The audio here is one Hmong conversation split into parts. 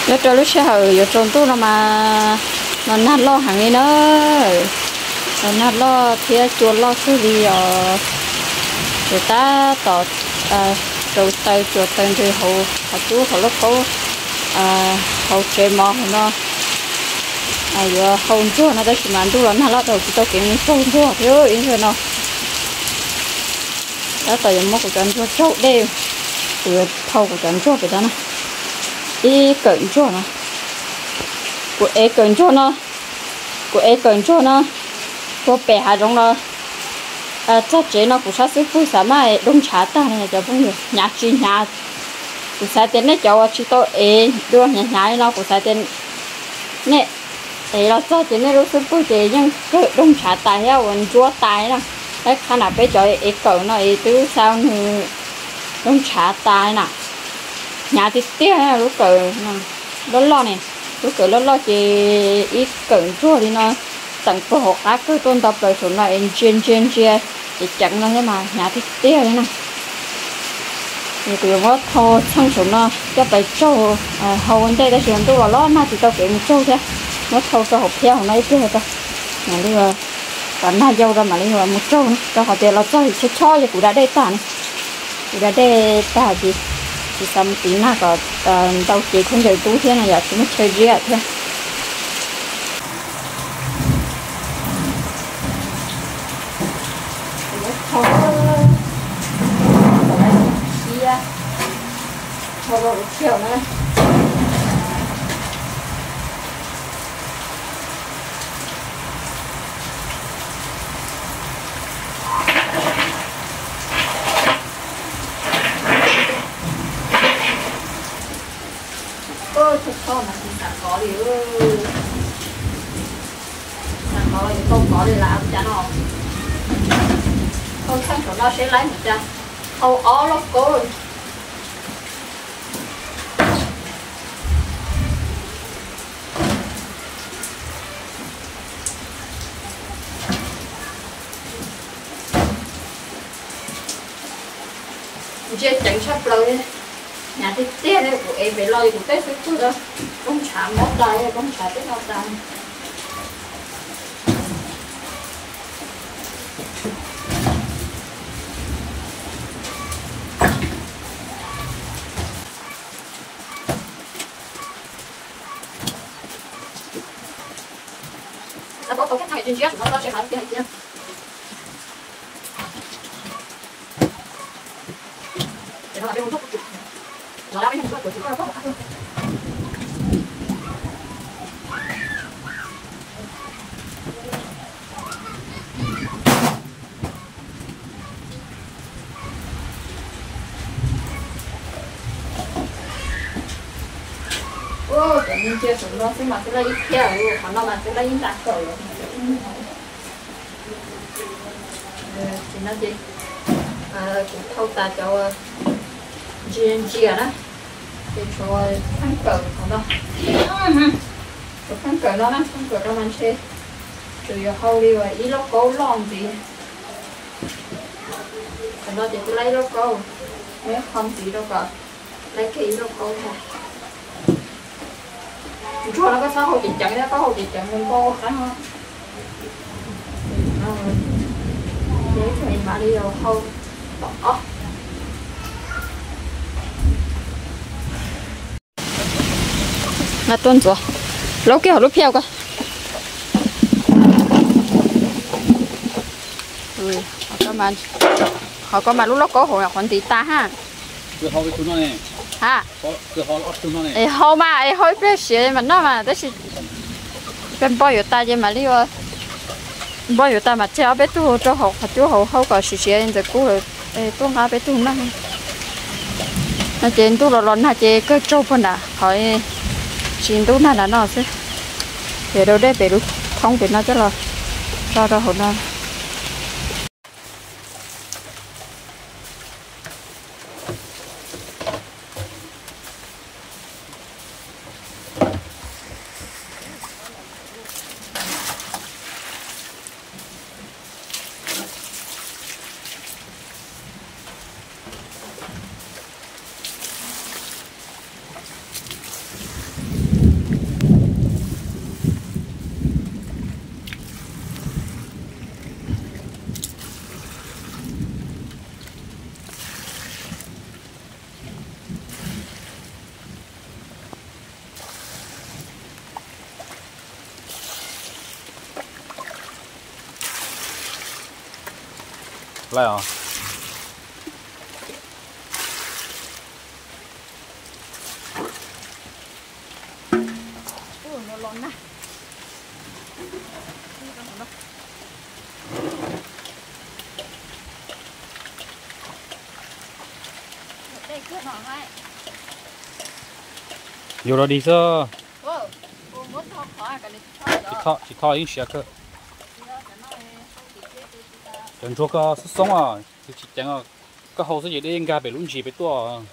Nyob rau lub sij hawm yuav tsaus ntuj no mas los nag loj heev li na. Los nag loj thiab cua loj kawg li os. Ces tab tom rau taw cua taw nres hauv qhov cub hauv lauj kaub hauv tsev mov hauv no. Yuav hau ntsuag no tab sis mas ntuj los nag loj dhau tsis tau kev mus tsaug ntsuag thiab ib zaug no. Tab tom yuav muab kuv cov ntsuag tsaug dej, kuv yuav thau kuv cov ntsuag pem tod na. Ib kawm ntsuag no, kuv ev kawm ntsuag no, kuv ev kawm ntsuag no, puag pem hav zoov los txog tsev no kuv sab xub pwg xav mas dooj ntshav tag li cov phooj ywg, hnyav tsis hnyav. Kuv xav tias nej cov uas tsis tau ev dua hnyav hnyav li no kuv xav tias nej ev los txog ces nej lub xub pwg ces yeej kawg dooj ntshav tas thiab ua ntsuab tas na. Tab qhov na peb cov ev kawm no es twb xa nws dooj ntshav tas na. Hnyav tiag tiag lub kawm loj loj ne, lub kawm loj loj ces ib kawm ntsuag li no teem puag hauv qab kawg tuaj nto plaws saum no es ntsia ntsia ntsia ces ceev no thiab mas hnyav tiag tiag li na. Es kuv yuav muab thau txheej saum no coj pais tsaug hau ua ntej tab sis ntuj los los nag tsis tau kev mus tsaug thiab. Muab thau rau hauv phiab hauv no ib pliag tso, mam li kom nag yau rau mam li mus tsaug na, rau qhov tias los txog ces chob chob ces kuv da dej tag na. Kuv da dej tag ces tsis xav mus tiv nag kom ntau cev khaub ncaws tub thiab no yom, tsis muaj chaw ziab thiab. Tsis xav kov li, tsis xav kov li, tau kov li lawm cas no. Thau txheej saum no seb laib mus cas, thau ob lauj kaub. Ntsia ceev tshaj plaws li, hnyav tiag tiag li, kuv ev pem los kuv tej xub pwg rau, rooj ntshav mob tas, rooj ntshav twb no tas. Cov me ntsia saum no xwb mas xwb laj ib phiab, qhov no mas xwb laj ib nta kawm lawm. Ces no ces kuv thau tas cov ntsia ntsia na, ces tshuav txheej kawm qhov no, tshuav txheej kawm no na, txheej kawm no mas ntshe tsuas yuav hau li uas ib lauj kaub loj ntxiv. Qhov no ces twb laib ib lauj kaub, muab qho ntxiv rau kom laib kiag ib lauj kaub thiab. Ntsuag no koj txhob hau ceev ceev, koj hau ceev ceev nws npau qab. Ces mam li hau tom ob. Nag tuaj ntxuav, laub kiag hauv lub phiaj ko. Qhov ko mas lub lauj kaub hauv qhov ntiv tas ha. Ha. Es hau mas es hau ib pliag siav mas noj mas tab sis peb npoj yuav tas ces mam li ua, npoj yuav tas mas tseg ob peb tug rau hauv qhov cub hauv hau kom siav siav ntxawm kub lawm tuaj nqa peb tug noj. No ces ntuj los los nag ces kawg tsaug puag nram qhov tsis ntub nag nram no xwb. Ces rau dej pem lub thoob pem no coj los tso rau hauv no. Lawm os. Yuav rau dig xwb. Tsis tho, tsis tho yeej siav kawg. Cov ntsuag ko xoob xoob os, tsis ceev os. Koj hau xwb ces dej nkag pem lub ntsis pem tuaj.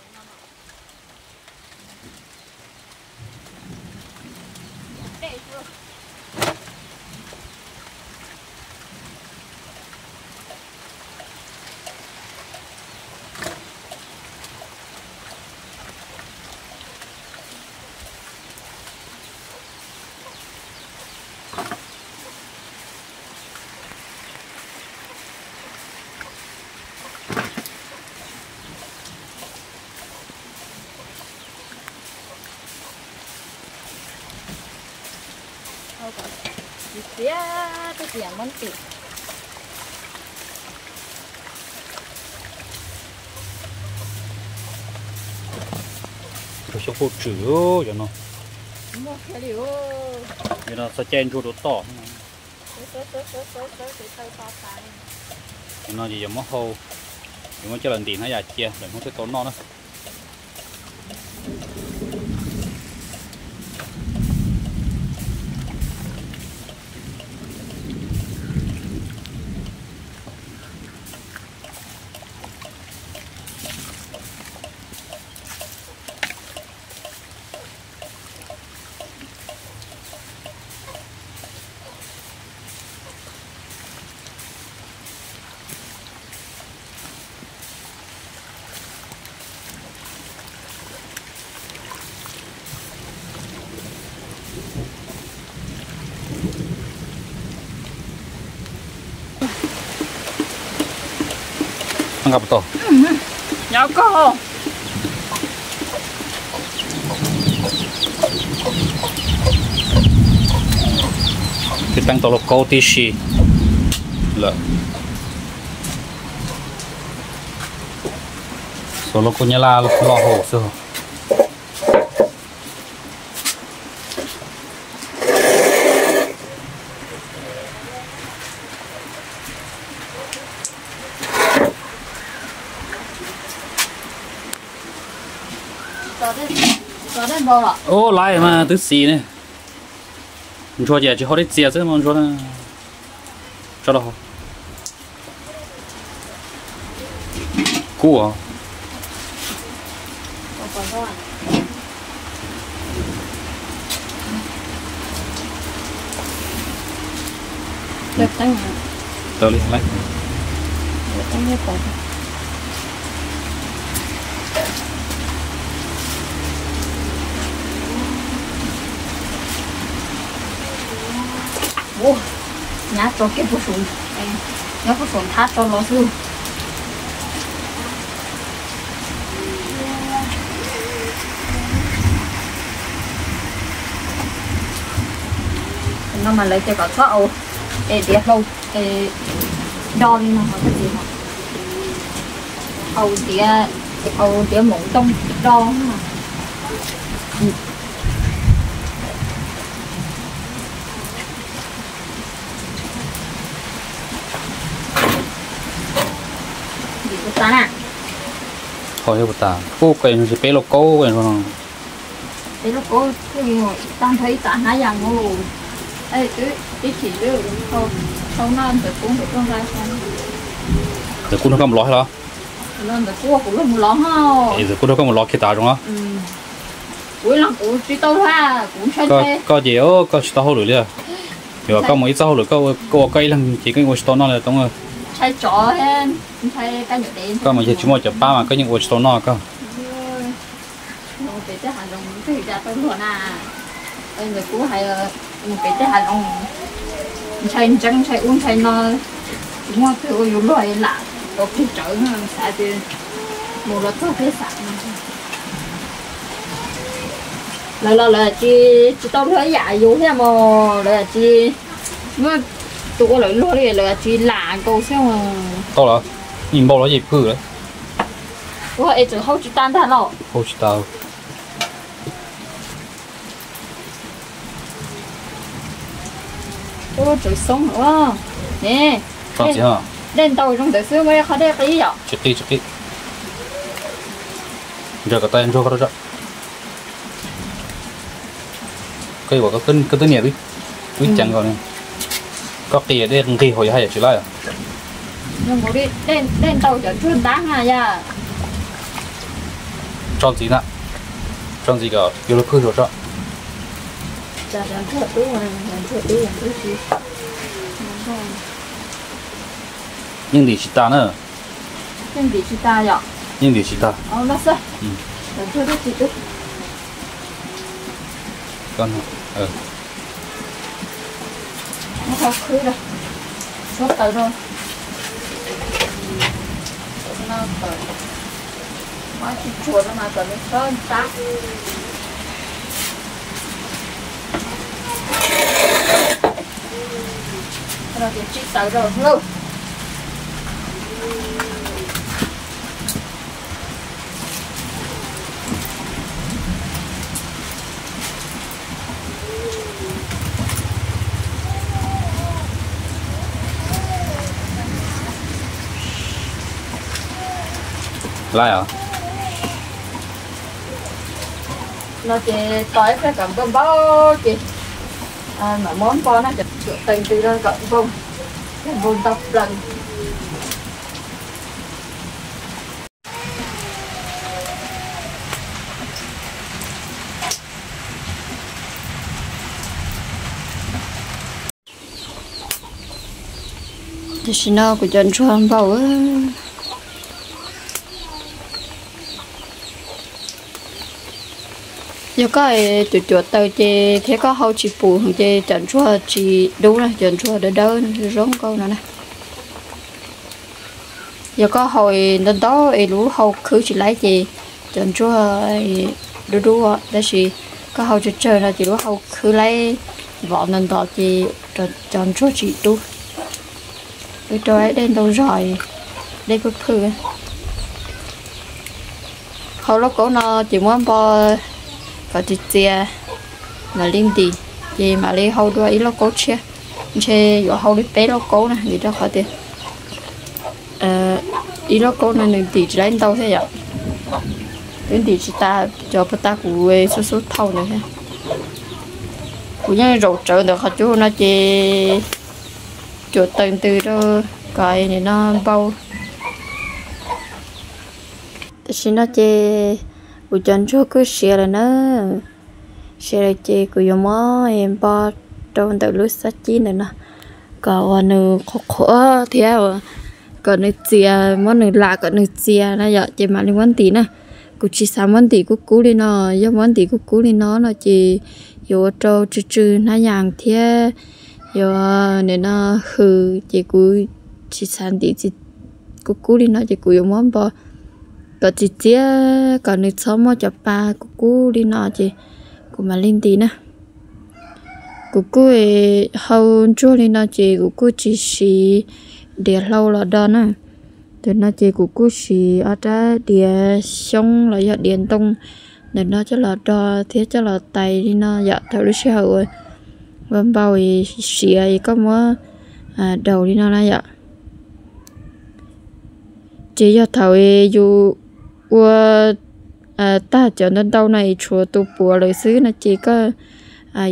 Txiv txiav tej tiam muab tim. Ntsuag xyoob pub tswm cov no. Cov no txog caij ntsuag rau toj. Cov no ces yuav muab hau, yuav muab coj los ntim hnab yas cia lawm hnub thiaj tau noj na. Nqa puas tau? Nyob koj. Twb teeb tau lauj kaub tib si lawm. Xuas lauj kaub nyab laj loj haus xwb. Ub, laiv mas twb xis ne. Ntsuag ces tsis haus dej txias xwb mas ntsuag. Tso rau hauv. Kub os. Tau li laiv. Nyab tso kiag puag saum, nyab puag saum nthab tso los xwb. No mas lawv tias kom txhob au es diav hlau do li no, koj txiv, au diav, au diav maum ntoo do. Ho yog puas tas, kuj kawg no tsis peb lauj kaub no. Peb lauj kaub tag nrho ib tav hnab yas no. Twb ib chim twb thau noj ntawm kub ntawm tuaj nqa. Ntawm kub nrog koj mus lov los? Ntawm kub kuv luag mus lov ho. Ntawm kub nrog koj mus lov kiag tas zoo os. Kuv ib leeg kuv tsis tau luag, kuv ntshai ntshai. Koj ces koj tsis tau hauj lwm li. Yog koj mus ib txoj hauj lwm koj ua koj ib leeg ces koj yeej ua tsis tau noj li Toob. Ntshai tsov, ntshai kab nyuam dev. Koj mus yog tsis muaj cov pab mas koj yeej ua tsis tau noj koj. Mus pem tej hav zoov twg cas tau luag na. Ntawm kuv hais, mus pem tej hav zoov ntshai ntseeb ntshai ub ntshai no, tsis muaj twg ua yus luag lam tau plig rawv xav tias mus los txog peb xav no. Lawv los lawv tsis, tsis tau luag ib yam yus thiab mos, lawv tsis muaj tus ua lawv luag li, lawv tsis lam nkaus xwb. Tau los? Yeej npau los yeej phwj lawm. Ua es tseem hau tsis tas ntag no. Hau tsis tas. Ua tseem xoob ua ne. Dej ntau zoo ntawd xwb muaj ib qho dej qib yom. Tsis qib, tsis qib. Ntsaws kom tau ntsuag koj rau tso. Koj ua koj twb niam twb ceev ko, koj qia dej nqig hauv yog haj yam tsis laib os. Dej ntau cov ntsuag ntab na yom. Tso ntxiv na, tso ntxiv kom yuav luag phwj rau tso. Yeej ntim tsis tas na. Yeej ntim tsis tas yom. Yeej ntim tsis tas. Khwb, suab taws rau. Muab tsis tshua no mas kom nws txhob ntab. Ces tsib taws rau lauj. Laib os. No ces tos ib pliag kom npau npau ces mam muab npo na, cov tsuam tees ntws rau kom npau, npau ntau plaws. Tam sim no kuv cov ntsuag npau. Yog koj cuam cuam taws ces thiab koj hau tsis pum ces cov ntsuag tsis dub na, cov ntsuag dawb dawb zoo nkauj no na. Yog koj hau ntau ntau es lub hau khwb tsis laib ces cov ntsuag dub dub, tab sis koj hau tsawg tsawg no ces lub hau khwb laib vov ntau ntau ces cov ntsuag tsis dub. Wb rau dej ntau zog, dej phwj phwj. Hau lauj kaub no ces muab npo kom txias txias, mam li ntim, ces mam li hau dua ib lauj kaub tshiab. Ntshe yuav hau li peb lauj kaub na, vim rau qhov tias ib lauj kaub no nws ntim tsis laib ntau thiab yom. Twb ntim tsis tas, cov puas tas kuv xub xub thauj ntawd thiab. Kuv yeej zaum tsawv ntawm qhov cub no ces cuam taws ntws rau kom nim no npau. Tam sim no ces kuv cov ntsuag kuj siav lawm na. Siav lawm ces kuv yuav muab npo rau ntawm lub xab cib ntawm no kom uas nws qhuav qhuav thiab kom nws txias, muab nws lam kom nws txias na yom, ces mam li muab ntim na. Kuv tsis xav muab ntim kub kub li no, yog muab ntim kub kub li no no ces yuav ua rau tsw tsw hnab yas thiab yuav nim no hws, ces kuv tsis xav ntim kub kub li no ces kuv yuav muab npo kom txias txias kom nws txhob muaj cov pa kub kub li no ces kuv mam li ntim na. Kuv kuj hau ntsuag li no ces kuv kuj tsis siv diav hlau los do na. Ntawm no ces kuv kuj siv ob rab diav xyoob los yog diav ntoo ntawm no coj los do thiab coj los tais li no yom, thaum lub sij hawm uas ua npau siav es koj muab daus li no na yom. Ces yog thaum yus ua tag cov ntau ntau no es tshuav tus puav lawm xwb no ces koj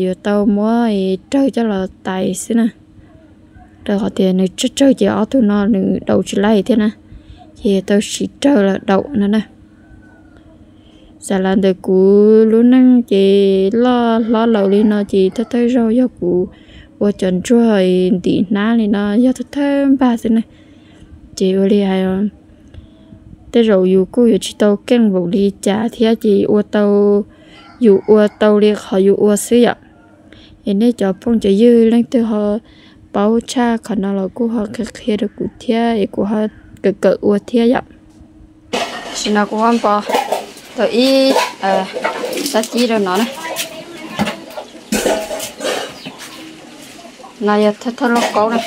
yuav tau muab rawg coj los tais xwb na. Rau qhov tias nws tsawg tsawg ces ob tug no nws daus tsis laib thiab na, ces yuav tau siv rawg los daus no na. Xav las ntawm kuv lub neej ces loj hlob laus li no ces thawj thawj zaug yog kuv ua cov ntsuag ntim hnab li no yog thawj thawj npag xwb na. Ces ua li hais tej zaum yus kuj yuav tsis tau keej npaum li cas thiab ces ua tau, yus ua tau li qhov yus ua xwb yom. Es nej cov phooj cov ywg leej twg ho paub tshaj qhov no los kuj ho qhia qhia rau kuv thiab es kuv ho kawm kawm ua thiab yom. Tam sim no kuv muab npo tau ib xab cib rau no na. No yog thawj thawj lauj kaub na.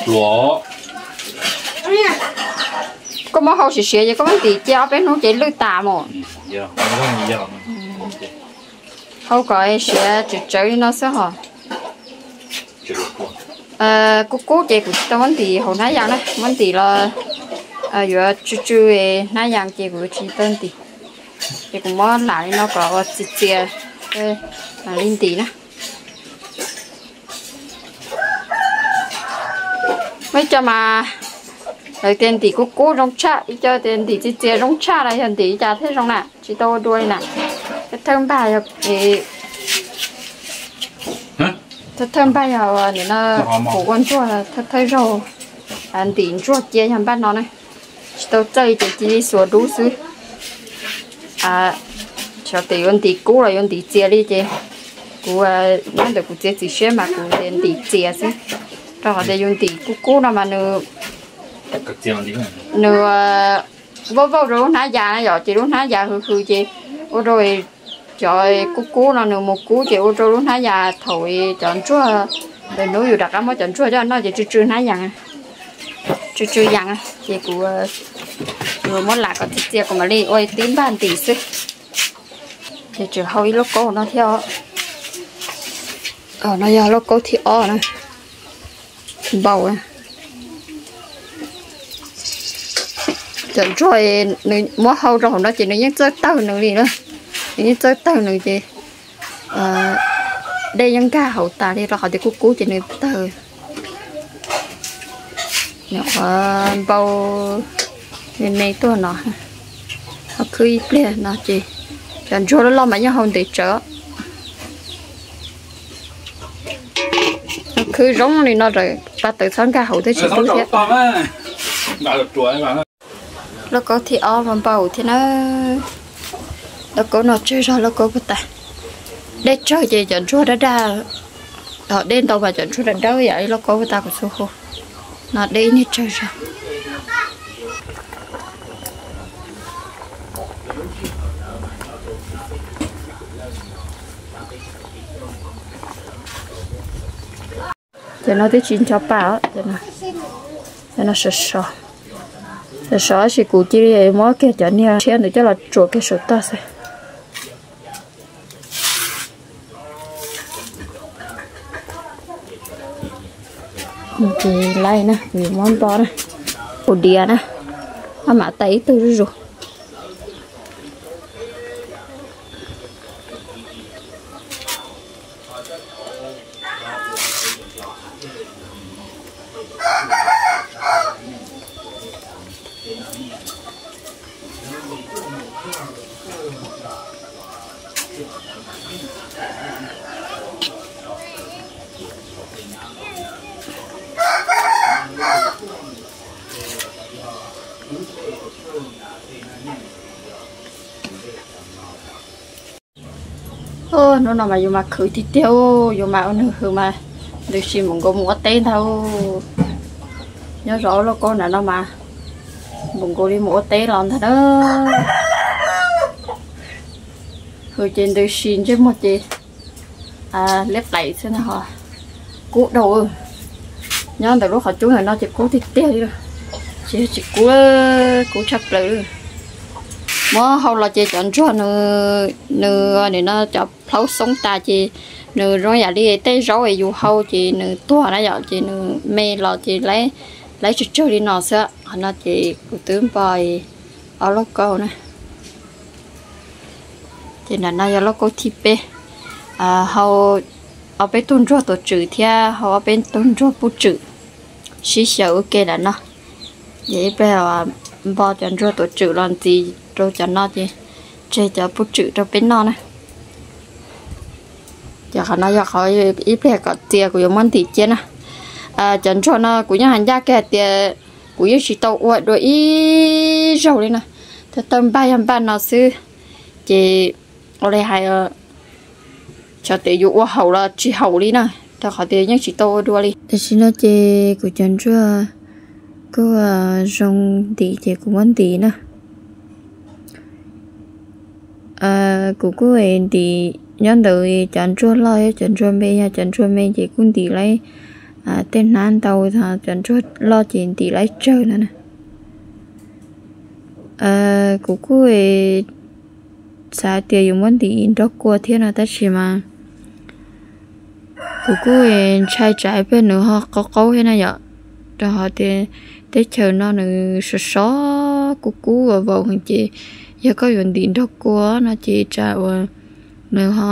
Koj Muab hau siav siav ces koj muab ntim cia ob peb hnub ces lwj tas mus. Hau kom siav tsawv tsawv li no xwb hos. Kub kub ces kuv tsis tau muab ntim hauv hnab yas na, muab ntim los yuav tsw tsw hnab yas ces kuv tsis tau ntim. Ces kuv muab lam li no kom ua txias txias mam li ntim na. Muaj ib co mas lawv tias ntim kub kub zoo tshaj, ib co tias ntim txias txias zoo tshaj, los yog ntim li cas thiaj zoo na, tsis tau ua dua li na. Thawj thawj npaj yog, thawj thawj npaj yog nim no kuv ua ntsuag, thawj thawj zaug ntim ntsuag cia yog npaj no na. Tsis tau txawj ces cia li xuas dub xwb. Xyov tes yuav ntim kub los yuav ntim txias li ces kuv nyob ntawm kuv txiav txim siab mas kuv ntim txias xwb. Rau qhov tias yus ntim kub kub no mas nws, nws vauj vauj rau lub hnab yas na yom, ces lub hnab yas hws hws ces ua rau cov kub kub no nws mus kub ces ua rau lub hnab yas thaum cov ntsuag, lwm hnub yus rov qab muab cov ntsuag coj noj ces tsw tsw hnab yas, tsw tsw yas. Ces kuv muab lam kom txias txias kuv mam li ua tib npaj ntim xwb. Ces tseem hau ib lauj kaub no thiab. No yog lauj kaub thib ob na. Npau. Cov ntsuag nws muab hau rau hauv no ces nws yeej txawj tawg nws li na. Nws yeej txawj tawg nws ces dej yeej nkag hauv tas li rau qhov tias kub kub ces nws tawg. Nws qhuav npau me me tuaj no. Ho khwb ib pliag no ces cov ntsuag loj loj mas yeej hau ntev tsawv. Khwb zoo li no lawm, pab tawv txhob nkag hauv thiab tsis hlub thiab. Lauj kaub thib ob mas npau thiab na. Lauj kaub no tsawg zog lauj kaub puag ta. Dej tsawg ces cov ntsuag dawb dawb, dej ntau mas cov ntsuag dawb dawb yam li lauj kaub puag ta kuv xub hu. No dej ib niag tsawg zog. Cov no twb tsis ncho pa os, cov no sov sov, sov sov tab sis kuv cia li muab kiag cov niag tshiab ntawd coj los tsuam kiag saum toj xwb. Ces laij na, kuv yuav muab npo na, kuv diav na, maj mam tais ib tug zuj zus. Hnub no mas yus mas khwv tiag tiag, yus mas ua nws hws mas ntws si npaum nkaus mus ua teb ntag. Nyob zov lauj kaub nram no mas npaum nkaus li mus ua teb los ntag na. Hws ces ntws si ntsej muag ces liab plaim xwb na ho. Kub dhau. Nyob ntawm lub qhov cub ntawm no ces kub tiag tiag li, tsis yog tsis kub, kub tshaj plaws li. Muab hau los ces cov ntsuag nws, nws nim no cov plhaub xoob tas ces nws zoo yam li tej zaub es yus hau ces nws tuag na yom, ces nws me los ces laib tsawg tsawg li no xwb. Qhov no ces kuv twb npo ob lauj kaub na. Ces nram no yog lauj kaub thib peb, hau ob peb tug ntsuag tuav tswm thiab hau ob peb tug ntsuag puj tswm sib xyaw ua ke nram no. Ces ib pliag npo cov ntsuag tuav tswm los ntxiv rau cov no ces tseg cov puj tswm rau peb noj na. Ces qhov no yog qhov ib pliag kom txias kuv yuav muab ntim cia na. Cov ntsuag no kuv yeej hais ncaj kiag hais tias kuv yeej tsis tau ua dua ib zaug li na. Thawj thawj npaj yog npaj no xwb. Ces ua li hais, xyov tias yuav ua haum los tsis haum li na, rau qhov tias yeej tsis tau ua dua li. Tam sim no ces kuv cov ntsuag kuj zoo ntim ces kuv muab ntim na. Kuv kuj ntim nyob ntawm cov ntsuag loj, cov ntsuag me, yog cov ntsuag me ces kuj ntim laib tej hnab ntau, cov ntsuag loj ces ntim laib tsawg no na. Kuv kuj xav tias yuav muab ntim nrog kua thiab no tab sis mas kuv kuj ntshai tsam ib pliag nws ho qaub qaub thiab na yom. Rau qhov tias teb chaws no nws sov sov kub kub vau vau ces yog koj yuav ntim nrog kua no ces tsam uas nws ho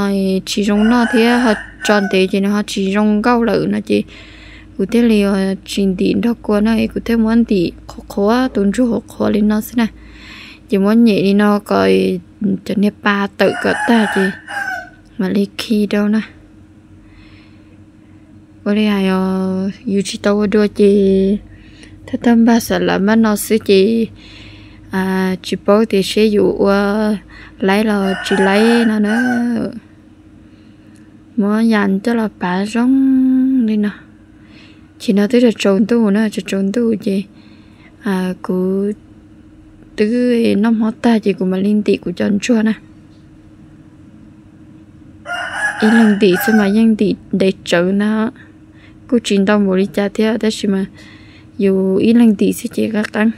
tsis zoo noj thiab ho tso ntev ces nws ho tsis zoo nkauj lawm no ces kuv thiaj li tsis ntim nrog kua no es kuv thiaj muab ntim qhuav qhuav tus ntsuag qhuav qhuav li no xwb na. Ces muab nyem li no kom cov niag pa tawm kom tag ces mam li khi rau na. Ua li hais os, yus tsis tau ua dua ces thawj thawj npaj xav lawv npaj no xwb ces tsis paub tias seb yus ua laib los tsis laib no na. Muab yas coj los pav zoo li no. Chim no twb tsaus tsaus ntuj na, tsaus tsaus ntuj ces kuv twb noj hmo tag ces kuv mam li ntim kuv cov ntsuag na. Ib leeg ntim xwb mas yeej ntim ntev tsawv na, kuj tsis ntau npaum li cas thiab tab sis mas yus ib leeg ntim xwb ces qab qeeb.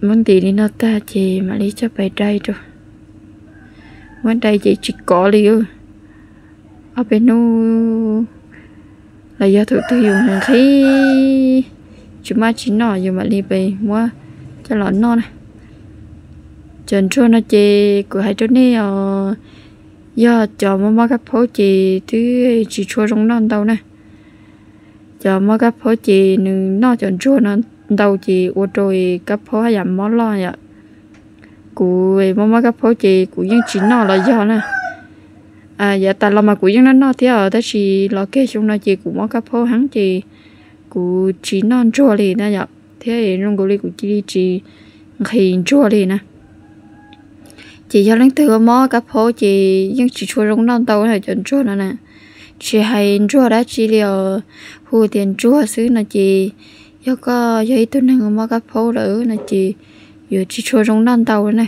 Muab ntim li no tag ces mam li coj pais dai rau. Muab dai ces tsis kov li. Ob peb hnub los yog thaum twg yus nqhis tsis muaj tsis noj yus mam li pais muab coj los noj na. Cov ntsuag no ces kuv hais rau nej os, yog cov mob mob kab phaub ces twb tsis tshua zoo noj ntau na. Cov mob kab phaub ces nws noj cov ntsuag no ntau ces ua rau kab phaub haj yam mob loj yom. Kuv mob mob kab phaub ces kuv yeej tsis noj los yog na. Yav tas los mas kuv yeej noj noj thiab os tab sis los kiag xyoo no ces kuv mob kab phaub heev ces kuv tsis noj ntsuag li na yom, thiab zoo nkaus li kuv cia li tsis nqhis ntsuag li na. Ces yog leej twg ua mob kab phaub ces yeej tsis tshua zoo noj ntau cov ntsuag no na. Tsis hais ntsuag dab tsi li os, hu tias ntsuag xwb no ces yog koj yog ib tug neeg mob kab phaub lawm no ces yuav tsis tshua zoo noj ntau na.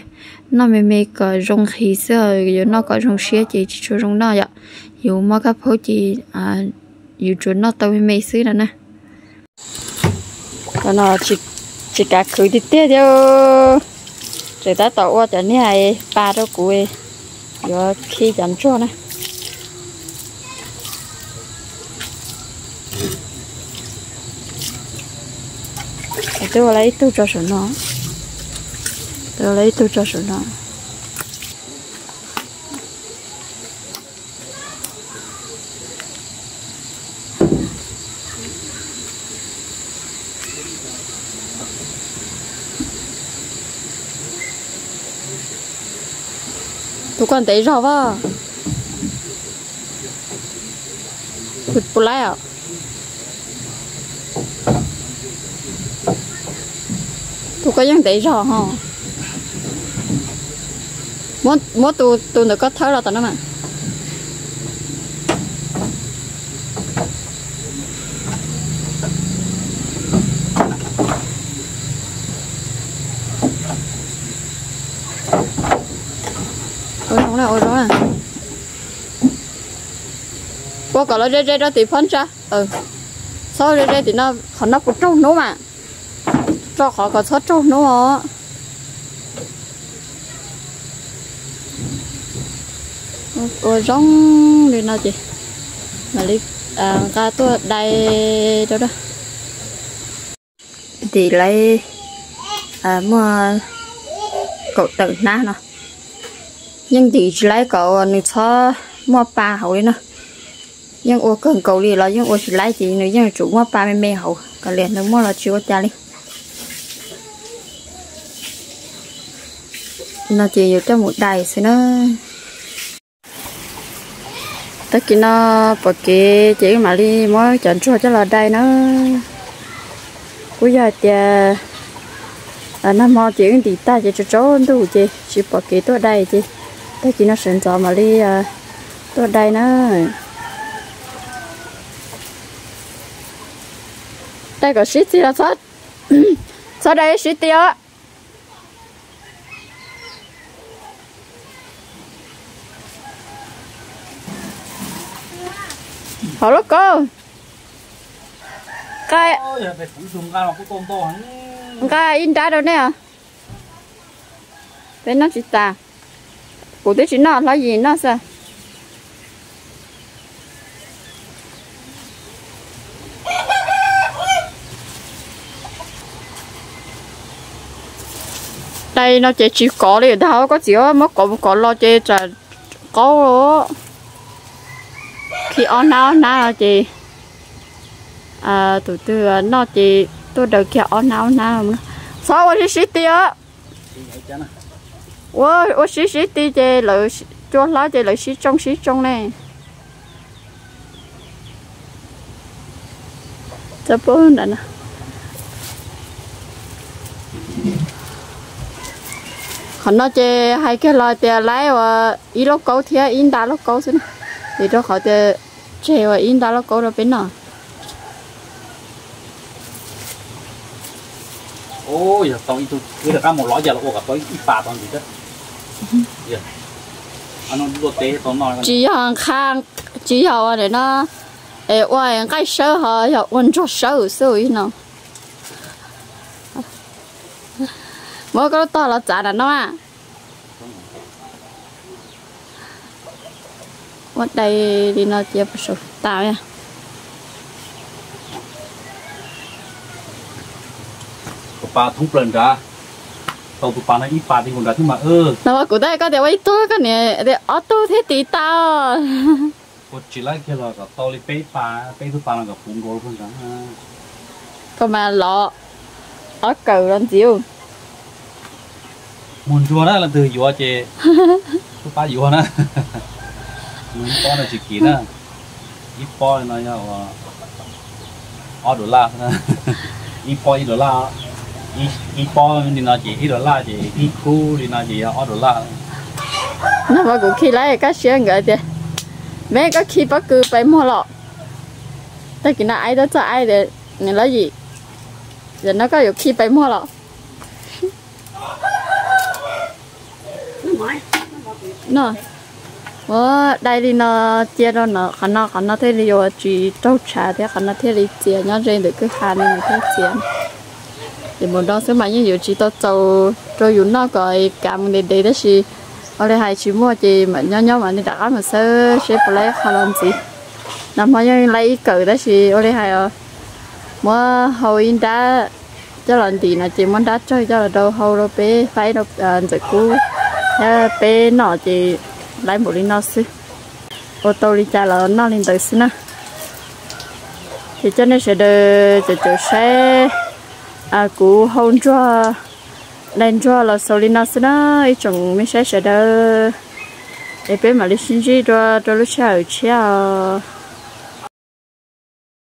Noj me me kom zoo nqhis xwb, yuav noj kom zoo siab ces tsis tshua zoo noj yom. Yus mob kab phaub ces yus tsuas noj tau me me xwb no na. Cov no tsis kav khwv tiag tiag thiab. Tseem tab tom ua cov niag pa rau kuv, yuav khi cov ntsuag na. Twb ua lawm ib tug tso saum no, twb ua lawm ib tug tso saum no. Tus koj ntev zog as, tus puas laib os. Tus koj yeej ntev zog ho. Muab tus ntawm koj thawb los tom no mas. Ua zoo na, ua zoo na. Ua kom los ze ze rau tim phab ntsa. Txhob ze ze tim no, qhov no puas raug hnub mas. Rau qhov kom txhob raug hnub os. Ua zoo li no ces mam li nqa tuaj dai rau. Tim lawv muaj kaum tawm hnab no, yeej ntim tsis laib kom uas nws txhob muaj pa hauv li na. Yeej ua kawg nkaus li los yeej ua tsis laib ces nws yeej yuav tsum muaj pa me me hauv, kav liam nws muaj los tsis ua cas li. No ces yuav coj mus dai xwb na. Tag kis no pom kev ces wb mam li muab cov ntsuag coj los dai na. Kuj yog hais tias nag hmo ces wb ntim tag ces tsaus tsaus ntuj ces tsis pom kev tuaj dai ces tag kis no sawv ntxov mam li tuaj dai na. Dai kom sib txig los txhob dai sib ti os. Hauv lub koob. Qa Nqa ib nrab rau nej os. Peb noj tsis tas. Kuv twb tsis noj, hlob Yim noj xwb. Dai no ces tsis kov li, dag koj txiv muab kov mus kov los ces tsam qaub. Khi ob hnab ob hnab no ces tus twg noj ces tuaj daws kiag ob hnab ob hnab. Txhob ua sib sib ti os. Ua, ua sib sib ti ces lawv cua hlob ces lawv sib tsoo sib tsoo ne. Qhov no ces hais kiag los tias lawv ua ib lauj kaub thiab ib nta lauj kaub xwb na, vim rau qhov tias tseg ua ib nta lauj kaub rau peb noj. Yog tau ib tug kwv rov qab mus lov yam los ua kom tau ib pas tau ntxiv. Tsis yog nqa, tsis yog ua no, es ua nqaij sawb ho yog ua ntsuag sawb xwb no. Muab koj lub tog los txav nram no mas. Ua dai li no cia puas saum tas. Tus pas thoob plaws nrad, tau tus pas no ib pas ti nkaus nrad xwb mas. No kuv tab koj tias ua ib tug koj niam tias ob tug thiab tiv tau. Ua tsis laib kiag los kom tau li peb pas, peb tug pas no kom puv nkaus nrad. Koj mas lov ob kawm los ntxiv. Mus ntsuag na, leej twg yuav ces tub pab yuav na. Mus ib pob no tsis kim na, ib pob no yog ob dollar, ib pob ib dollar, ib pob li no ces ib dollar ces ib khub li no ces yog ob dollar. No mas kuv khi lawv kaj siab nkawd tias, me koj khi pob kws pais muag los, tag kis no aib tuaj txog aib tias, nws lawv yim, no koj yuav khi pais muag los. No, ua dai li no cia rau no, qhov no qhov no thiaj li yuav tsis raug tshav thiab qhov no thiaj li txias nyob ze ntawm kwj ha no thiaj txias. Ces mus do xwb mas yeej yuav tsis tau txaus rau yus noj kom kav mus ntev ntev tab sis ua li hais tsis muaj ces mam nyob nyob mam li rov qab mus xawb seb puas laib qho los ntxiv. Nag hmo yeej laib ib kawm tab sis ua li hais muab hau ib nrab coj los ntim no ces muab nrab tsawg coj los rau hau rau peb faib rau ntxawm kub thiab peb noj ces laib npaum li no xwb. Ua tau li cas los noj li ntawd xwb na. Ces coj nej sawv daws caum caum saib kuv hau ntsuag, dai ntsuag los xaus li no xwb na ib tsoom me saib sawv daws. Es peb mam li sib ntsib dua rau lub sij hawm tshiab os.